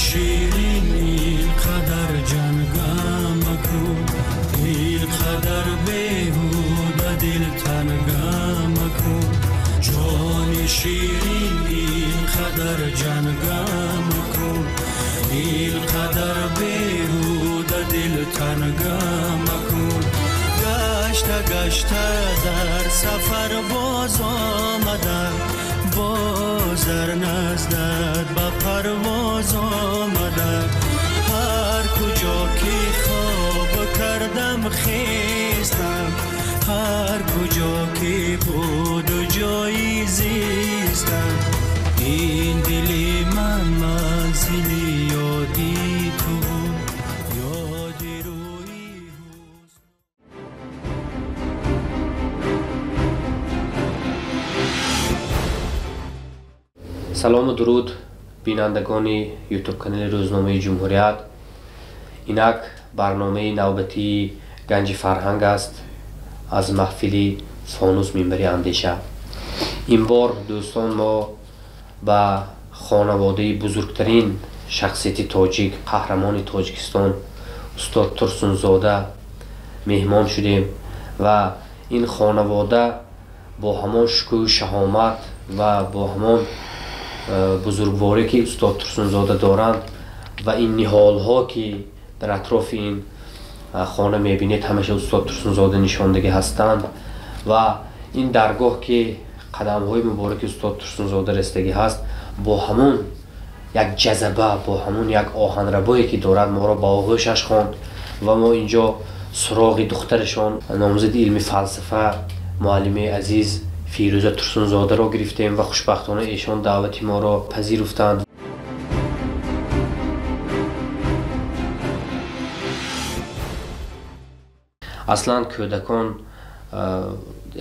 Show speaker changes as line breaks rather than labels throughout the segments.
Ширин инқадар ҷангам макун, инқадар беҳуда дилтангам макун. Ҷони ширин инқадар ҷангам макун, инқадар беҳуда дилтангам макун. Гашта гашта дар сафар боз омадам, боз дар наздат ба парвоз омадам. Ҳар куҷо ки хоб кардам хестам, ҳар куҷо ки буду ҷои зистам. Ин дили ман манзили ёди ту буд, ёди рӯи ҳусн.
Салому дуруд бинандагони ютуб канали рӯзномаи Ҷумҳурият. Инак барномаи навбатии Ганҷи фарҳанг аст аз маҳфили Фонус минбари андеша. Ин бор дӯстон мо ба хонаводаи бузургтарин шахсияти тоҷик, қаҳрамони Тоҷикистон устод Турсунзода меҳмон шудем ва ин хонавода бо ҳамон шукӯҳу шаҳомат ва бо ҳамон бузургворӣ ки устод Турсунзода доранд ва ин ниҳолҳо ки дар атрофи ин хона мебинед ҳамаша устод Турсунзода нишондагӣ ҳастанд ва ин даргоҳ ки қадамҳои мубораки устод Турсунзода расидагӣ ҳаст, бо ҳамон як ҷазаба, бо ҳамон як оҳанрабое ки дорад моро ба оғӯшаш хонд ва мо инҷо суроғи духтарашон номзади илми фалсафа муаллимаи азиз Фирӯза Турсунзодаро гирифтем ва хушбахтона эшон даъвати моро пазируфтанд. Аслан кӯдакон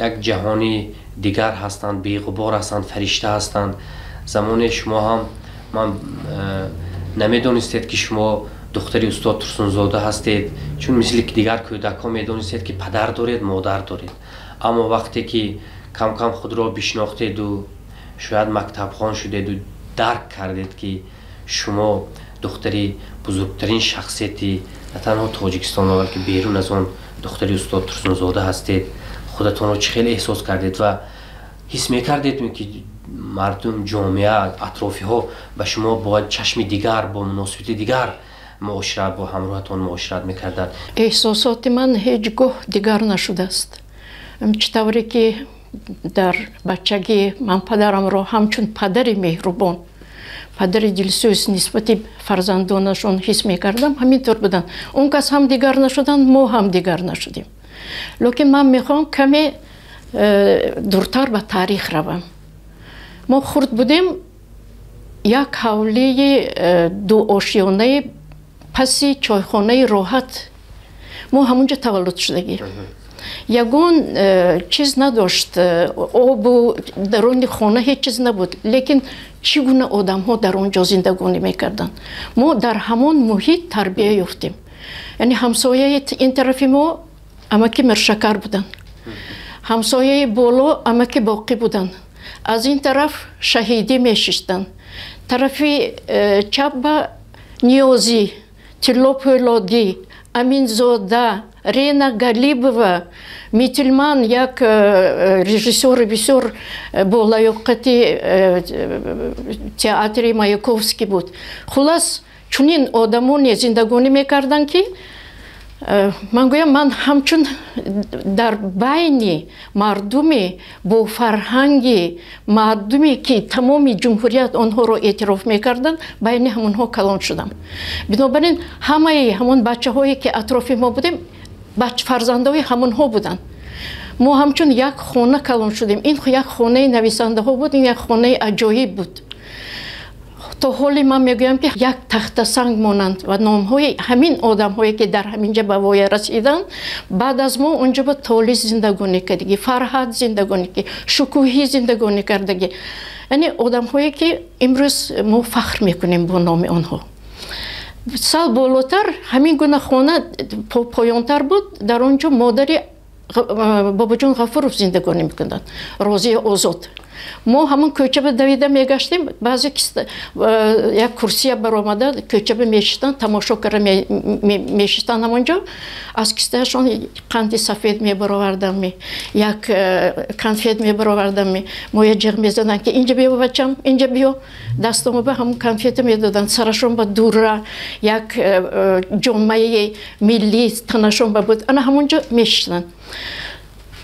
як ҷаҳони дигар ҳастанд, беғубор ҳастанд, фаришта ҳастанд. Замоне шумо ҳам ман намедонистед ки шумо духтари устод Турсунзода ҳастед, чун мисли дигар кӯдакҳо медонистед ки падар доред, модар доред. Аммо вақте ки кам-кам худро бишнохтеду шояд мактабхон шудеду дарк кардед ки шумо духтари бузургтарин шахсияти на танҳо Тоҷикистон, балки берун аз он духтари устод Турсунзода ҳастед, худатонро чӣ хел эҳсос кардед ва ҳис мекардед ки мардум, ҷомеа, атрофиҳо ба шумо бо чашми дигар, бо муносибати дигар муошират, бо ҳамроҳатон муошират мекарданд?
Эҳсосоти ман ҳеҷ гоҳ дигар нашудааст. Чӣ тавре ки дар бачагӣ ман падарамро ҳамчун падари меҳрубон, падари дилсӯз нисбати фарзандонашон ҳис мекардам, ҳамин тур буданд. Он кас ҳам дигар нашуданд, мо ҳам дигар нашудем. Лекин ман мехоҳам каме дуртар ба таърих равам. Мо хурд будем, як ҳавлии дуошёнаи паси чойхонаи роҳат, мо ҳамунҷо таваллуд шудагӣ. Ягон чиз надошт, обу даруни хона ҳеҷ чиз набуд, лекин чӣ гуна одамҳо дар он ҷо зиндагонӣ мекарданд. Мо дар ҳамон муҳит тарбия ёфтем. Яъне ҳамсояи ин тарафи мо амаки Миршакар буданд, ҳамсояи боло амаки Боқӣ буданд, аз ин тараф Шаҳидӣ мешиштанд, тарафи чап ба Ниёзӣ, Тилло Пӯлодӣ, Аминзода, Рена Галибова, Мительман, як режиссёри бисёр болаёқати театри Маяковский буд. Хулас, чунин одамоне зиндагонӣ мекарданд ки ман гӯям, ман ҳамчун дар байни мардуми бо фарҳанги мардуме ки тамоми ҷумҳурият онҳоро эътироф мекарданд, байни ҳамонҳо калон шудам. Бинобар ин ҳамаи ҳамон бачаҳое ки атрофи мо будем, фарзандои ҳамонҳо буданд. Мо ҳамчун як хона калон шудем. Ин як хонаи нависандаҳо буд, ин як хонаи аҷоиб буд. То ҳоле ман мегӯям ки як тахтасанг монанд ва номҳои ҳамин одамҳое ки дар ҳаминҷа ба воя расиданд, баъд аз мо онҷо ба Толис зиндагонӣ кардагӣ, Фарҳад зиндагонӣ, Шукӯҳӣ зиндагонӣ кардагӣ. Яъне одамҳое ки имрӯз мо фахр мекунем бо номи онҳо. Сал болотар ҳамин гуна хона поёнтар буд, дар он ҷо модари Бобоҷон Ғафуров зиндагонӣ мекунанд, Розия Озод. Мо ҳамон кӯчаба давида мегаштем, баъзе як курсия баромада кӯчаба мешиштанд, тамошо карда мешиштанд ҳамонҷо. Аз кистаашон қанди сафед мебаровардам, як конфет мебаровардам. Моя ҷиғ мезаданд, ки инҷа биё, бачам, инҷа биё. Дастомо ба ҳамон конфета медоданд, сарашон ба дура, як ҷомаи миллӣ танашон ба буд. Ана ҳамонҷо мешиштанд.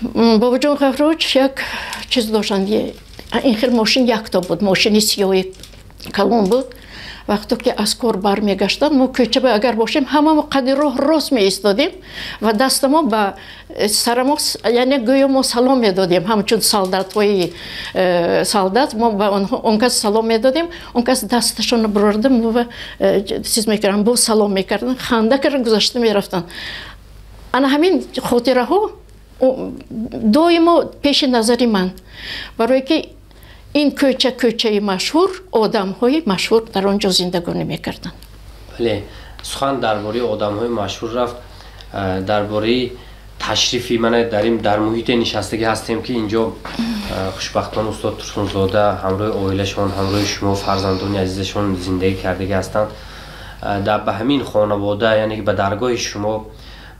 Бобоҷон Ғафурович як чиз доштанд, ин хел мошин якто буд, мошини сиёҳи калон буд. Вақто ки аз кор бармегаштанд, мо кӯчаба агар бошем, ҳамамо қади роҳ рост меистодем ва дастамо ба сарамо, яъне гӯё мо салом медодем, ҳамчун солдатҳои солдат мо ба онҳо он кас салом медодем, он кас дасташонро бурда мо чиз мекарданд, боз салом мекарданд, ханда карда гузашта мерафтанд. Ана ҳамин хотираҳо доимо пеши назари ман, барое ки ин кӯча кӯчаи машҳур, одамҳои машҳур дар он ҷо зиндагонӣ мекарданд.
Бале, сухан дар бораи одамҳои машҳур рафт, дар бораи ташрифи мана дар муҳите нишастагӣ ҳастем, ки инҷо хушбахтона устод Турсунзода ҳамроҳи оилашон, ҳамроҳи шумо, фарзандони азизашон зиндагӣ кардагӣ ҳастанд. Ба ҳамин хонавода, яъне ки ба даргоҳи шумо,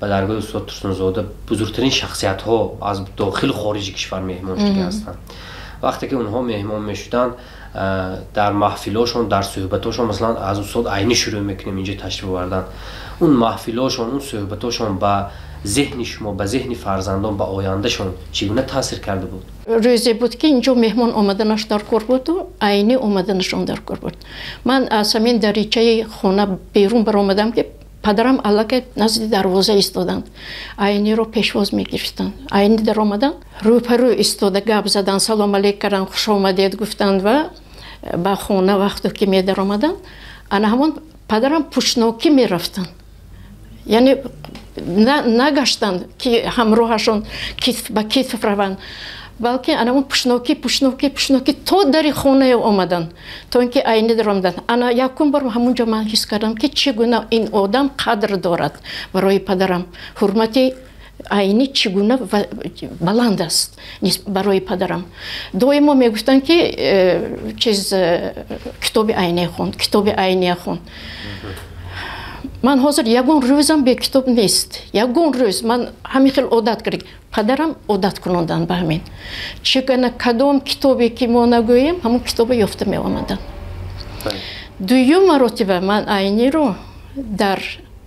ба даргоҳи устод Турсунзода бузургтарин шахсиятҳо аз дохилу хориҷи кишвар меҳмон шудагӣ ҳастанд. Вақте ки онҳо меҳмон мешуданд, дар маҳфилошон, дар суҳбатошон, масалан аз устод Айнӣ шурӯъ мекунем, инҷо ташриф овардан, он маҳфилошон, он суҳбатошон ба зеҳни шумо, ба зеҳни фарзандон, ба ояндашон чӣ гуна таъсир карда буд?
Рӯзе буд, ки инҷо меҳмон омаданаш дар кор буду Айнӣ омаданашон дар кор буд. Ман аз ҳамин даричаи хона берун баромадам, ки падарам аллакай назди дарвоза истоданд, Айниро пешвоз мегирифтанд. Айнӣ даромаданд, рӯпарӯ истода гап заданд, салом алейк карданд, хуш омадед гуфтанд ва ба хона вақто ки медаромаданд, ана ҳамон падарам пушнокӣ мерафтанд, яъне нагаштанд, ки ҳамроҳашон китф ба китф раванд, балки ана ҳамон пушнокӣ, пушнокӣ, пушнокӣ то дари хонае омаданд, то ин ки Айнӣ даромаданд. Ана якум бор ҳамон ҷо ман ҳис кардам, ки чӣ гуна ин одам қадр дорад барои падарам, ҳурмати Айнӣ чӣ гуна баланд аст барои падарам. Доимо мегуфтанд, ки чиз китоби Айнӣ хон, китоби Айнӣ хон. Ман ҳозир ягон рӯзам бе китоб нест, ягон рӯз. Ман ҳамин хел одат кард, падарам одат кунонданд ба ҳамин. Чӣ гуна кадом китобе ки мо нагӯем, ҳамон китобо ёфта меомаданд. Дуюм маротиба ман Айниро дар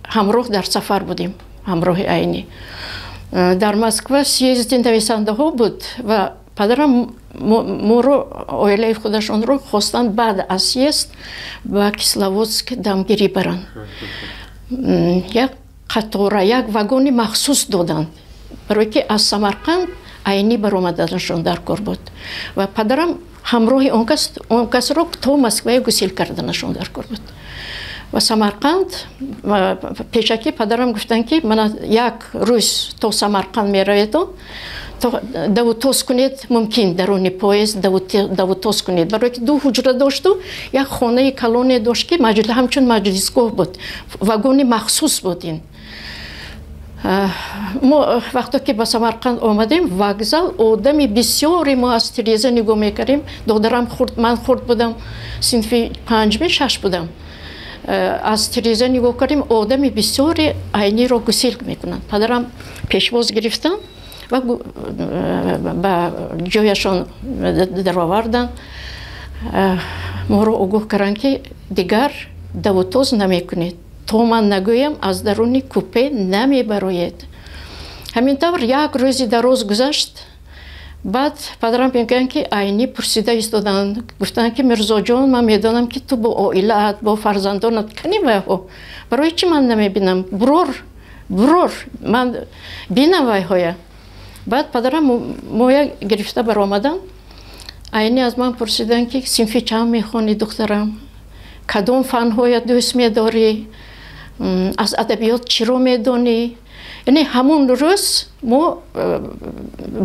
ҳамроҳ дар сафар будем, ҳамроҳи Айнӣ дар Москва съезди нависандаҳо буд ва падарам моро, оилаи худашонро хостанд баъд аз съезд ба Кисловодск дамгирӣ баранд. Як қатора, як вагони махсус доданд, барое ки аз Самарқанд Айнӣ баромаданашон дар кор буд ва падарам ҳамроҳи он касро то Москвае гусел карданашон дар кор буд. Ва Самарқанд пешакӣ падарам гуфтанд, ки мана як рӯз то Самарқанд мераведон, давутоз кунед, мумкин даруни поезд давутоз кунед, барое ки ду ҳуҷра дошту як хонаи калоне дошт, ки ҳамчун маҷлисгоҳ буд, вагони махсус буд ин. Мо вақто ки ба Самарқанд омадем, вокзал одами бисёре, мо аз тиреза нигоҳ мекардем. Додарам хурд, ман хурд будам, синфи панҷми шаш будам. Аз тиреза нигоҳ кардем, одами бисёре Айниро гусел мекунанд. Падарам пешвоз гирифтанд ва ба ҷояшон дароварданд. Моро огоҳ карданд, ки дигар давутоз намекунед, то ман нагӯям аз даруни купе намебароед. Ҳамин тавр як рӯзи дароз гузашт. Баъд падарам мегӯянд, ки Айнӣ пурсида истоданд, гуфтанд, ки Мирзоҷон, ман медонам, ки ту бо оилаат, бо фарзандонат, кани вайҳо, барои чӣ ман намебинам? Бурор, бурор, ман бинам вайҳоя. Баъд падарам моя гирифта баромаданд. Айнӣ аз ман пурсиданд, ки синфи чанд мехонӣ, духтарам, кадом фанҳоя дӯст медорӣ, аз адабиёт чиро медонӣ? Яъне ҳамон рӯз мо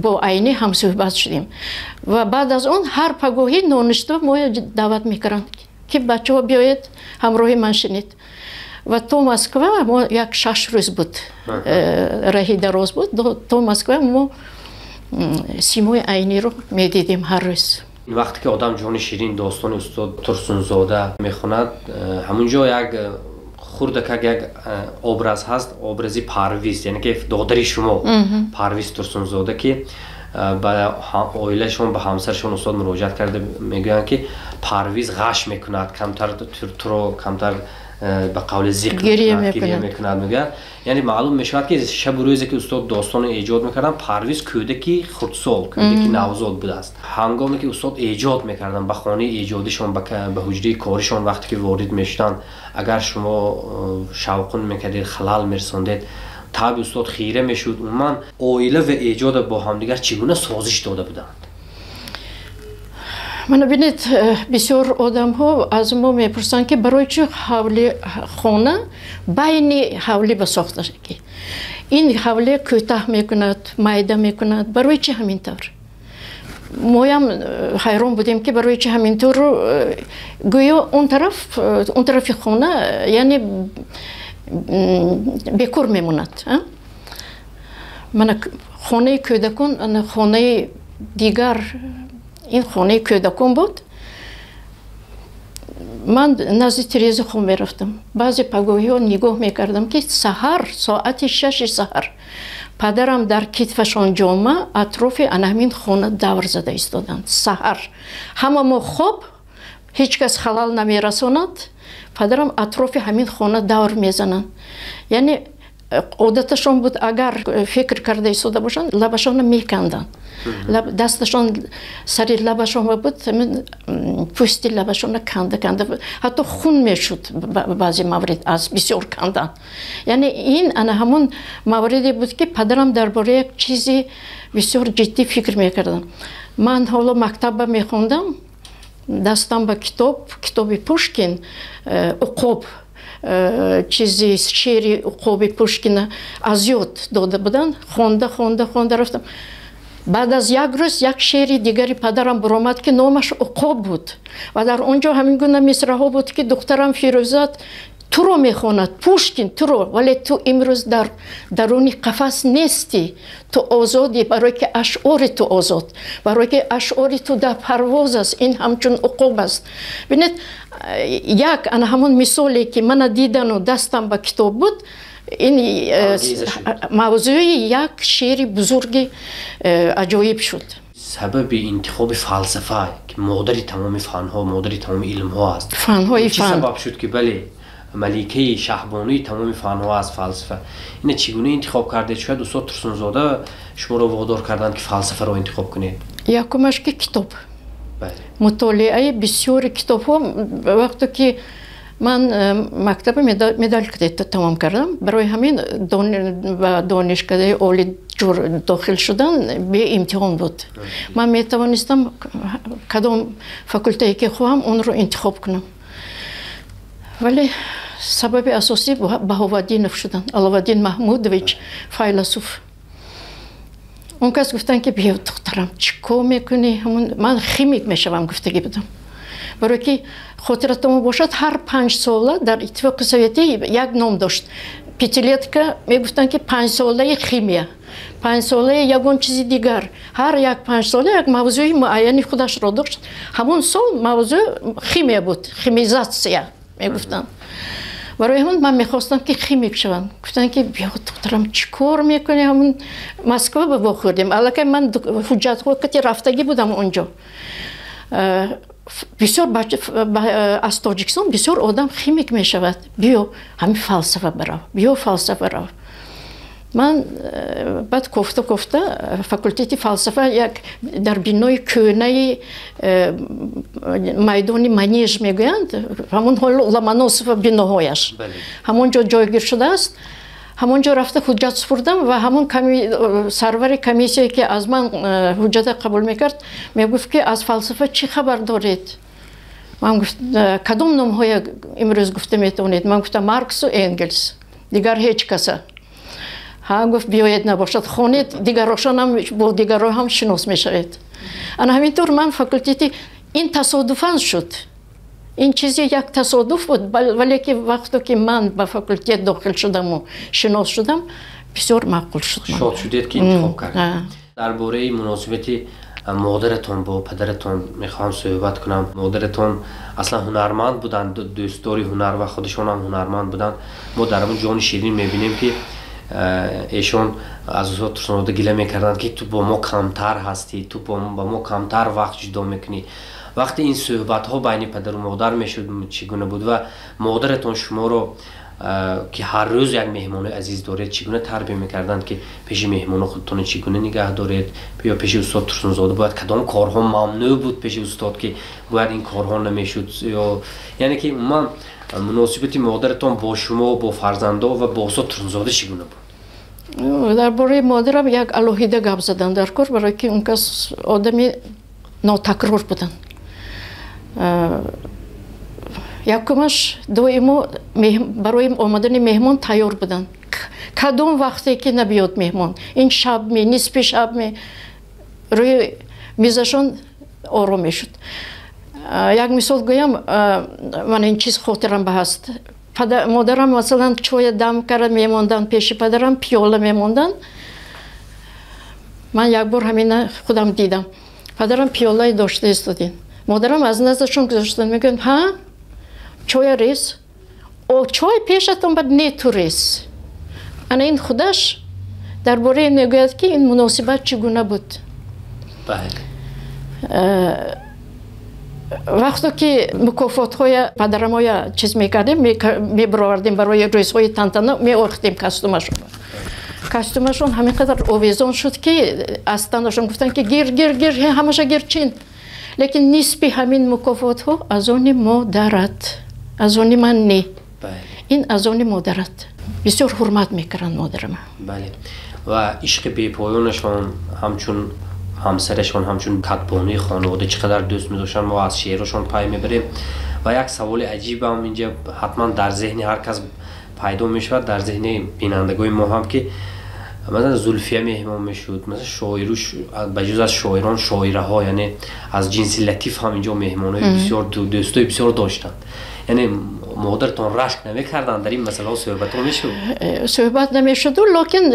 бо Айнӣ ҳамсӯҳбат шудем ва баъд аз он ҳар пагоҳӣ ноништа моя даъват мекарданд, ки бачаҳо, биёед, ҳамроҳи ман шинед. Ва то Москва мо як 6 рӯз буд, раҳи дароз буд, то Москва мо симои Айниро медидем ҳар рӯз.
Вақте ки одам ҷони ширин достони устод Турсунзода мехонад, ҳамун ҷо як хурдакак як образ ҳаст, образи Парвиз, яъне ки додари шумо Парвиз Турсунзода, ки ба оилашон, ба ҳамсарашон устод муроҷиат карда мегӯянд, ки Парвиз ғаш мекунад, камтар туро камтар ба қавли зиқ гиря мекунад, мегӯянд. Яъне маълум мешавад, ки шабу рӯзе ки устод достоно эҷод мекарданд, Парвиз кӯдаки хурдсол, кӯдаки навзод будааст. Ҳангоме ки устод эҷод мекарданд, ба хонаи эҷодишон, ба ҳуҷраи коришон вақте ки ворид мешуданд, агар шумо шавқун мекардед, халал мерасондед, таби устод хира мешуд. Умуман, оила ва эҷода бо ҳамдигар чӣ гуна созиш дода буданд?
Мана бинед, бисёр одамҳо аз мо мепурсанд, ки барои чӣ ҳавли хона байни ҳавлӣ ба сохта, ки ин ҳавле кӯтаҳ мекунад, майда мекунад, барои чӣ ҳамин тавр? Моям ҳайрон будем, ки барои чӣ ҳамин тавр. Гӯё он тараф, он тарафи хона, яъне бекор мемонад. Мана хонаи кӯдакон, хонаи дигар, ин хонаи кӯдакон буд. Ман назди тиреза хоб мерафтам. Баъзе пагоҳиҳо нигоҳ мекардам, ки саҳар, соати 6-и саҳар, падарам дар китфашон ҷома атрофи ана ҳамин хона давр зада истоданд. Саҳар ҳама мо хоб, ҳеҷ кас халал намерасонад, падарам атрофи ҳамин хона давр мезананд. Яъне одаташон буд, агар фикр карда истода бошанд, лабашонро меканданд, дасташон сари лабашон буд, пӯсти лабашонро канда канда, ҳатто хун мешуд баъзе маврид аз бисёр кандан. Яъне ин ана ҳамон мавриде буд, ки падарам дар бораи як чизи бисёр ҷиддӣ фикр мекарданд. Ман ҳоло мактабба мехондам, дастам ба китоб, китоби Пушкин, «Уқоб», чизи шеъри «Уқоби» Пушкина аз ёд дода буданд. Хонда, хонда, хонда рафтам. Баъд аз як рӯз як шеъри дигари падарам буромад, ки номаш «Уқоб» буд ва дар он ҷо ҳамин гуна мисраҳо буд, ки духтарам Фирӯзат туро мехонад, Пушкин туро, вале ту имрӯз дар даруни қафас нестӣ, ту озодӣ, барое ки ашъори ту озод, барое ки ашъори ту дар парвоз аст, ин ҳамчун уқоб аст. Бинед, як ана ҳамон мисоле, ки мана дидану дастам ба китоб буд, ин мавзӯи як шеъри бузурги аҷоиб шуд.
Сабаби интихоби фалсафа, ки модари тамоми фанҳо, модари тамоми илмҳо аст,
фанҳои
чӣ сабаб шуд, ки бале, маликаи шаҳбонуи тамоми фанҳо аст фалсафа, ина чӣ гуна интихоб кардед? Шояд устод Турсунзода шуморо водор карданд, ки фалсафаро интихоб кунед?
Якумаш ки китоб, мутолиаи бисёри китобҳо. Вақте ки ман мактаба медал тамом кардам, барои ҳамин ба донишкадаи олӣ дохил шудан беимтиҳон буд. Ман метавонистам кадом факултае ки хоҳам, онро интихоб кунам. Вале сабаби асосӣ Баҳоваддинов шуданд, Аловаддин Маҳмудович, файласуф. Он кас гуфтанд, ки биё, духтарам, чӣ кор мекунӣ? Ман химик мешавам гуфтагӣ будам, барое ки хотиратон бошад, ҳар 5 сола дар Иттифоқи Советӣ як ном дошт пятилетка, мегуфтанд, ки панҷсолаи химия, панҷсолаи ягон чизи дигар. Ҳар як 5 сола як мавзӯи муайяни худашро дошт. Ҳамон сол мавзӯъ химия буд, химизация мегуфтанд. Барои ҳамон ман мехостам, ки химик шавам. Гуфтанд, ки биё, духтарам, чӣ кор мекунӣ? Ҳамон Москва ба вохӯрдем. Аллакай ман ҳуҷҷатҳо кати рафтагӣ будам онҷо. Бисёр аз Тоҷикистон бисёр одам химик мешавад, биё, ҳамин фалсафа барав, биё, фалсафа рав. Ман баъд кофта кофта факултети фалсафа як дар бинои кӯнаи майдони Манеж мегӯянд, ҳамон ҳоло Ломоносова биноҳояш ҳамон ҷо ҷойгир шудааст, ҳамон ҷо рафта ҳуҷҷат супурдам. Ва ҳамон сарвари комиссия, ки аз ман ҳуҷҷата қабул мекард, мегуфт, ки аз фалсафа чӣ хабар доред? Ман гуфт, кадом номҳоя имрӯз гуфта метавонед? Ман гуфтам, Марксу Энгелс, дигар ҳеҷ каса. Ҳа, гуфт, биёед, набошад, хонед, дигарошонам бо дигарро ҳам шинос мешавед. Ана ҳамин тур ман факултети, ин тасодуфан шуд, ин чизи як тасодуф буд, вале ки вақто ки ман ба факултет дохил шудаму шинос шудам, бисёр маъқул шуд.
Шод шудед, ки интихоб кардед. Дар бораи муносибати Модаратон бо падаратон мехоҳам суҳбат кунам. Модаратон аслан ҳунарманд буданд, дӯстдори ҳунар ва худашон ҳам ҳунарманд буданд. Мо дар он ҷони ширин мебинем, ки эшон аз устод Турсунзода гила мекарданд, ки ту бо мо камтар ҳастӣ, ту ба мо камтар вақт ҷудо мекунӣ. Вақте ин суҳбатҳо байни падару модар мешуд, чӣ гуна буд ва модаратон шуморо, ки ҳар рӯз як меҳмонои азиз доред, чӣ гуна тарбия мекарданд, ки пеши меҳмоно худтонро чӣ гуна нигаҳ доред ё пеши устод Турсунзода бояд кадом корҳо мамнӯъ буд пеши устод, ки бояд ин корҳо намешуд, ё яъне ки умуман муносибати модаратон бо шумо, бо фарзандо ва бо устод Турсунзода чӣ гуна буд?
Дар бораи модарам як алоҳида гап задан дар кор, барое ки он кас одами нотакрор буданд. Якумаш, доимо барои омадани меҳмон тайёр буданд. Кадом вақте ки набиёд меҳмон, ин шаб ме, нисфи шаб ме, рӯи мизашон ором мешуд. Як мисол гӯям, ман ин чиз хотирам ба ҳаст. Модарам, масалан, чоя дам карда мемонданд пеши падарам, пиёла мемонданд. Ман як бор ҳамина худам дидам. Падарам пиёлае дошта истодин. Модарам аз наздашон гузоштанд, мегӯянд: «Ҳа, чоя рез, о, чой пешатон бад не, ту рез». Ана ин худаш дар бораи мегӯяд, ки ин муносибат чӣ гуна буд. Вақто ки мукофотҳоя падарамоя чиз мекардем, мебаровардем барои рӯзҳои тантана, меорхтем костюмашон. Костюмашон ҳамин қадар овезон шуд, ки аз танашон гуфтанд, ки гир, гир, гир, ҳамаша гир, чин. Лекин нисфи ҳамин мукофотҳо аз они модарат, аз они ман не, ин аз они модарат. Бисёр ҳурмат мекарданд модарама.
Бале, ва ишқи бепоёнашон ҳамчун ҳамсарашон, ҳамчун катбонуи хонавода чӣ қадар дӯст медоштанд, мо аз шеърашон пай мебарем. Ва як саволи аҷибам инҷа ҳатман дар зеҳни ҳар кас пайдо мешавад, дар зеҳни бинандагони мо ҳам, ки масалан Зулфия меҳмон мешуд, масалан шоиру, ба ҷуз аз шоирон, шоираҳо, яъне аз ҷинси латиф ҳам инҷо меҳмонои бисёр, дӯстои бисёр доштанд. Яъне модаратон рашк намекарданд? Дар ин масъалаҳо суҳбатҳо мешуд?
Суҳбат намешуду, лекин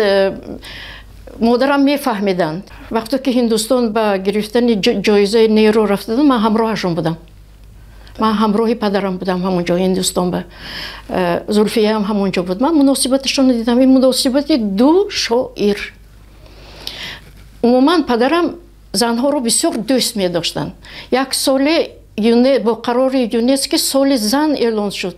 модарам мефаҳмиданд. Вақте ки Ҳиндустон ба гирифтани ҷоизаи Неру рафтадам, ман ҳамроҳашон будам, ман ҳамроҳи падарам будам ҳамон ҷо, Ҳиндустон ба. Зулфияам ҳамон ҷо буд. Ман муносибаташонро дидам, ин муносибати ду шоир. Умуман падарам занҳоро бисёр дӯст медоштанд. Як соле бо қарори ЮНЕСКО соли зан эълон шуд,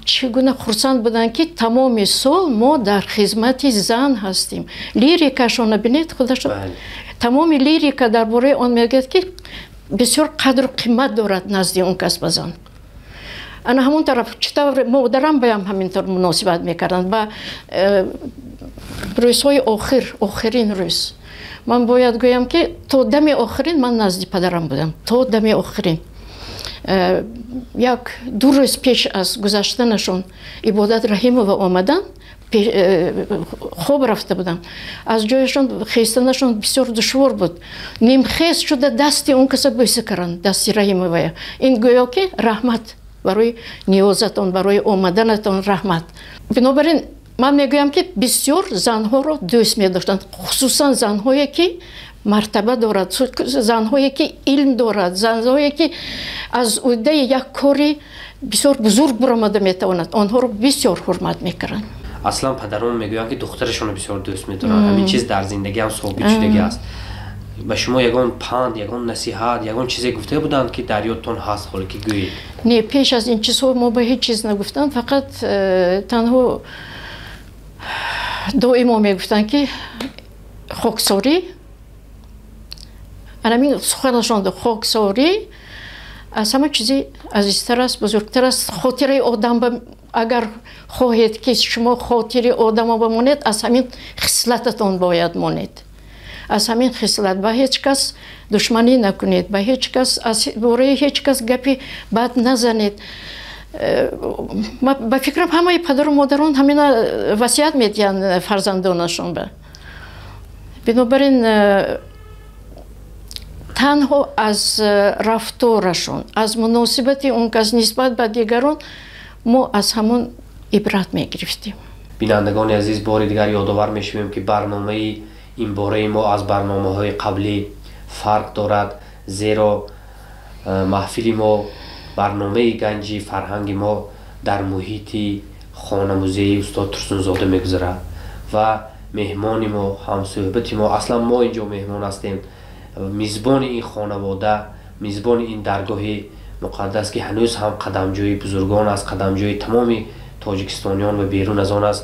чӣ гуна хурсанд буданд, ки тамоми сол мо дар хизмати зан ҳастем. Лирикашонро бинед, худашон тамоми лирика дар бораи он мегӯяд, ки бисёр қадру қимат дорад назди он кас ба зан. Ана ҳамон тараф чӣ тавр модарам баям ҳамин тавр муносибат мекарданд. Ба рӯзҳои охир, охирин рӯз, ман бояд гӯям, ки то дами охирин ман назди падарам будам, то дами охирин. Як ду рӯз пеш аз гузаштанашон Ибодат Раҳимова омаданд. Хоб рафта будам, аз ҷояшон хестанашон бисёр душвор буд. Нимхез шуда дасти он каса бӯса карданд, дасти Раҳимовая. Ин гӯё ки раҳмат барои ниёзатон, барои омаданатон раҳмат. Бинобар ин ман мегӯям, ки бисёр занҳоро дӯст медоштанд, хусусан занҳое, ки мартаба дорад, занҳое, ки илм дорад, занҳое, ки аз уҳдаи як кори бисёр бузург баромада метавонад. Онҳоро бисёр ҳурмат мекарданд.
Аслан падарон мегӯянд, ки духтарашонро бисёр дӯст медоранд. Ҳамин чиз дар зиндагӣ ҳам собит шудагӣ аст. Ба шумо ягон панд, ягон насиҳат, ягон чизе гуфта буданд, ки дар ёдтон ҳаст ҳоле, ки гӯед?
Не, пеш аз ин чизҳо мо ба ҳеҷ чиз нагуфтанд. Фақат танҳо доимо мегуфтанд, ки хоксорӣ, анамин суханашон: хоксорӣ аз ҳама чизи азизтар аст, бузургтар аст. Хотираи одам, агар хоҳед, ки шумо хотири одамо бимонед, аз ҳамин хислататон бояд монед, аз ҳамин хислат. Ба ҳеҷ кас душманӣ накунед, ба ҳеҷ кас, аз бораи ҳеҷ кас гапи бад назанед. Ба фикрам, ҳамаи падару модарон ҳамина васият медиҳанд фарзандонашон ба. Бинобар ин танҳо аз рафторашон, аз муносибати он кас нисбат ба дигарон мо аз ҳамон ибрат мегирифтем.
Бинандагони азиз, бори дигар ёдовар мешавем, ки барномаи ин бораи мо аз барномаҳои қаблӣ Фарқ дорад, зеро маҳфили мо, барномаи Ганҷи фарҳанги мо дар муҳити хона-музеи устод Турсунзода мегузарад ва меҳмони мо, ҳамсӯҳбати мо, аслан мо инҷо меҳмон ҳастем, мизбони ин хонавода, мизбони ин даргоҳи муқаддас, ки ҳанӯз ҳам қадамҷои бузургон аст, қадамҷои тамоми тоҷикистониён ва берун аз он аст,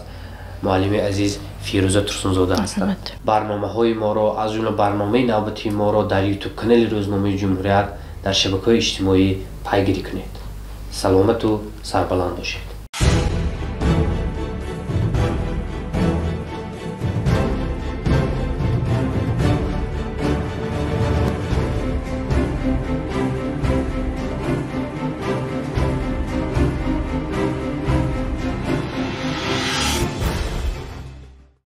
муаллими азиз Фирӯза Турсунзода ҳастанд. Барномаҳои моро, аз ҷумла барномаи навбатии моро, дар Ютуб канали Рӯзномаи Ҷумҳурият, дар шабакаҳои иҷтимоӣ пайгирӣ кунед. Саломату сарбаланд бошед.